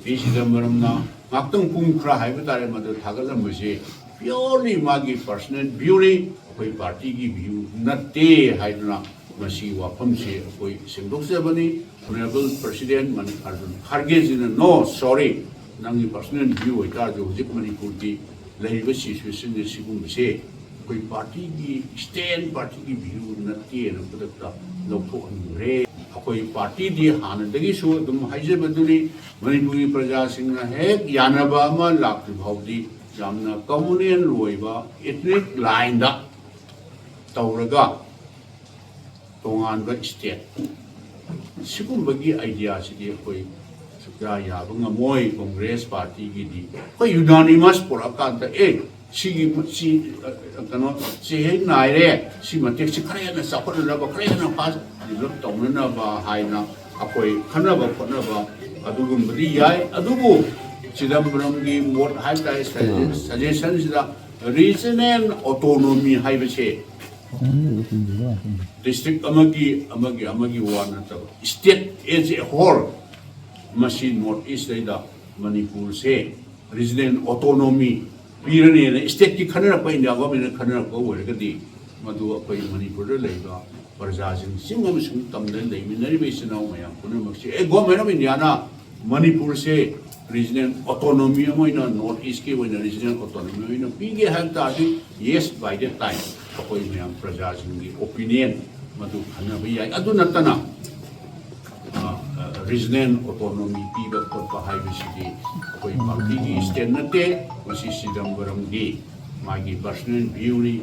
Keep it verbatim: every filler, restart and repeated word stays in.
ꯄꯤ ꯆꯤꯗꯝꯕꯔꯝꯅ ꯉꯥꯛꯇꯪ ꯄꯨꯡ ꯈꯔ ꯍꯥꯏꯕ ꯇꯥꯔꯦ ꯃꯗꯨ ꯊꯥꯒꯠꯂꯝꯕꯁꯦ purely ꯃꯥꯒꯤ personal view ꯅꯤ, ꯑꯩꯈꯣꯏ party ꯒꯤ view ꯅꯠꯇꯦ ꯍꯥꯏꯗꯨꯅ ꯃꯁꯤ ꯋꯥꯐꯝꯁꯤ ꯑꯩꯈꯣꯏ ꯁꯦꯡꯗꯣꯛꯆꯕꯅꯤ꯫ Honourable President ꯃꯜꯂꯤꯀꯥꯔꯖꯨꯟ ꯈꯥꯔꯒꯦꯖꯤꯅ, "No, sorry, ꯅꯪꯒꯤ personal view ꯑꯣꯏꯇꯥꯔꯁꯨ ꯍꯧꯖꯤꯛ ꯃꯅꯤꯄꯨꯔꯒꯤ ꯂꯩꯔꯤꯕ situation ꯁꯤꯒꯨꯝꯕꯁꯦ ꯑꯩꯈꯣꯏ party ꯒꯤ stand, party ꯒꯤ view ꯅꯠꯇꯦꯅ ꯈꯨꯗꯛꯇ ꯂꯧꯊꯣꯛꯍꯟꯈ꯭ꯔꯦ꯫ ꯑꯩꯈꯣꯏ party ꯗꯤ ꯍꯥꯟꯅꯗꯒꯤꯁꯨ ꯑꯗꯨꯝ ꯍꯥꯏꯖꯕꯗꯨꯅꯤ, ꯃꯅꯤꯄꯨꯔꯒꯤ ꯄ꯭ꯔꯖꯥꯁꯤꯡꯅ ꯍꯦꯛ ꯌꯥꯅꯕ ꯑꯃ ꯂꯥꯛꯇ꯭ꯔꯤ ꯐꯥꯎꯗꯤ ꯌꯥꯝꯅ communal ꯑꯣꯏꯕ ethnic line ꯗ ꯇꯧꯔꯒ ꯇꯣꯉꯥꯟꯕ state, ꯁꯤꯒꯨꯝꯕꯒꯤ idea ꯁꯤꯗꯤ ꯑꯩꯈꯣꯏ ꯁꯨꯛꯌꯥ ꯌꯥꯕ ꯉꯝꯃꯣꯏ꯫ Congress party ꯒꯤꯗꯤ ꯑꯩꯈꯣꯏ unanimous ꯄꯨꯔꯛꯑꯀꯥꯟꯗ, ꯑꯦ, ꯁꯤꯒꯤ ꯁꯤ, ꯑ, ꯀꯩꯅꯣ, ꯁꯤ ꯍꯦꯛ ꯅꯥꯏꯔꯦ, ꯁꯤ ꯃꯇꯦꯛꯁꯤ ꯈꯔ ꯍꯦꯟꯅ ꯆꯥꯎꯈꯠꯅꯅꯕ, ꯈꯔ ꯍꯦꯟꯅ fast develop ꯇꯧꯅꯅꯕ ꯍꯥꯏꯅ ꯑꯩꯈꯣꯏ ꯈꯟꯅꯕ ꯈꯣꯠꯅꯕ ꯑꯗꯨꯒꯨꯝꯕꯗꯤ ꯌꯥꯏ꯫ ꯑꯗꯨꯕꯨ ꯆꯤꯗꯝꯕꯔꯝꯒꯤ ꯃꯣꯠ ꯍꯥꯏꯕ ꯇꯥꯔꯦ, suggestion ꯁꯤꯗ regional autonomy ꯍꯥꯏꯕꯁꯦ district ꯑꯃꯒꯤ, ꯑꯃꯒꯤ, ꯑꯃꯒꯤ ꯋꯥ ꯅꯠꯇꯕ, state as a whole, ꯃꯁꯤ North East ꯇꯩꯗ ꯃꯅꯤꯄꯨꯔꯁꯦ regional autonomy ꯄꯤꯔꯅꯦꯅ state ꯀꯤ ꯈꯟꯅꯔꯛꯄ, India government ꯅ ꯈꯟꯅꯔꯛꯄ ꯑꯣꯏꯔꯒꯗꯤ, ꯃꯗꯨ ꯑꯩꯈꯣꯏ ꯃꯅꯤꯄꯨꯔꯗ ꯂꯩꯕ ꯄ꯭ꯔꯖꯥꯁꯤꯡ, ꯆꯤꯡ ꯑꯃꯁꯨꯡ ꯇꯝꯗ ꯂꯩꯃꯤꯟꯅꯔꯤꯕ ꯏꯆꯤꯟ ꯏꯅꯥꯎ ꯃꯌꯥꯝ ꯄꯨꯝꯅꯃꯛꯁꯦ, ꯑꯦ, Government of India ꯅ ꯃꯅꯤꯄꯨꯔꯁꯦ regional autonomy ꯑꯃ ꯑꯣꯏꯅ, North East ꯀꯤ ꯑꯣꯏꯅ regional autonomy ꯑꯣꯏꯅ ꯄꯤꯒꯦ ꯍꯥꯏꯕ ꯇꯥꯔꯗꯤ, yes, by that time ꯑꯩꯈꯣꯏ ꯃꯌꯥꯝ ꯄ꯭ꯔꯖꯥꯁꯤꯡꯒꯤ opinion ꯃꯗꯨ ꯈꯟꯅꯕ ꯌꯥꯏ꯫ ꯑꯗꯨ ꯅꯠꯇꯅ, ꯑ, ꯑ, regional autonomy ꯄꯤꯕ ꯈꯣꯠꯄ ꯍꯥꯏꯕꯁꯤꯗꯤ ꯑꯩꯈꯣꯏ party ꯒꯤ stand ꯅꯠꯇꯦ꯫ ꯃꯁꯤ ꯆꯤꯗꯝꯕꯔꯝꯒꯤ ꯃꯥꯒꯤ personal view ꯅꯤ꯫